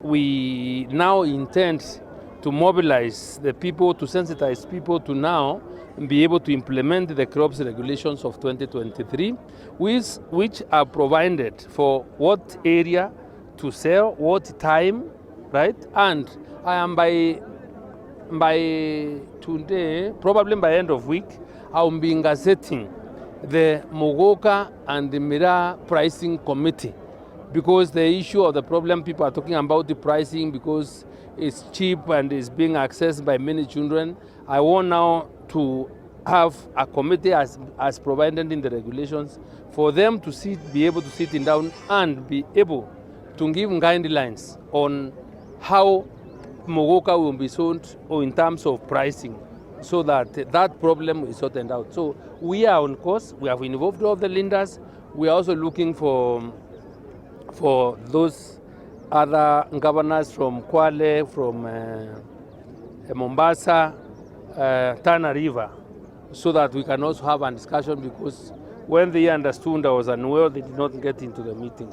We now intend to mobilize the people, to sensitize people to now be able to implement the crops regulations of 2023, which are provided for what area to sell, what time, right? And I am by today, probably by end of week, I will be gazetting the Muguka and the Miraa pricing committee, because the issue of the problem people are talking about the pricing because it's cheap and is being accessed by many children. I want now to have a committee as provided in the regulations for them to be able to sit down and be able to give guidelines on how Muguka will be sold or in terms of pricing, so that that problem is sorted out. So we are on course. We have involved all the lenders. We are also looking for those other governors from Kwale, from Mombasa, Tana River, so that we can also have a discussion, because when they understood I was unwell, they did not get into the meeting.